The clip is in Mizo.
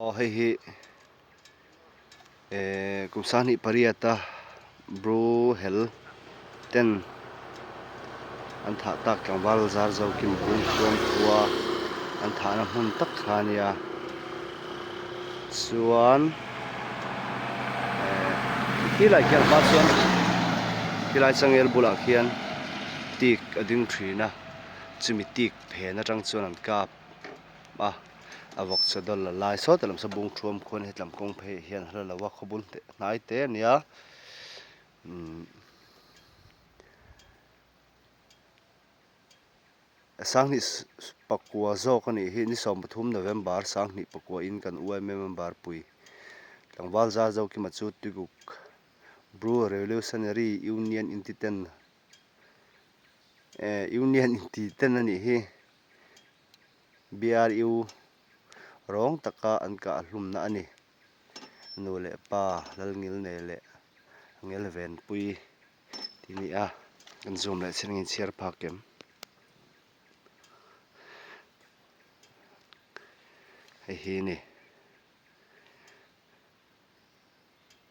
Aw hei hi ehh kum sanghnih pariata bru hel ten an thah tak tlangval zar zo kim bung chuan khua an thahna hmun tak kha a nia chuan ehh khilai khian hma chuan khilai changel bulah khian tik a ding thin a chumi tik phen atang chuan an kap a a vawk chaw dawl la lai sawt a lam saw bung thuam khuan hetlam kawng phei ah hian a hla lo a khawbul hnai te a nia umm sanghnih pakua zawk a nih hi ni 13 November sanghnih pakua in kan UMA member pui tlangval zar zo kima chu Tuikuk Bru Revolutionary Union inti ten eh Union inti ten a nih hi. BRU rawng taka an kah hlumna a ni. Nu leh pa Lalngilnei leh Ngelvenpui tih a ni a, kan zoom leh chian angin chhiar phak em? Hei hi a ni.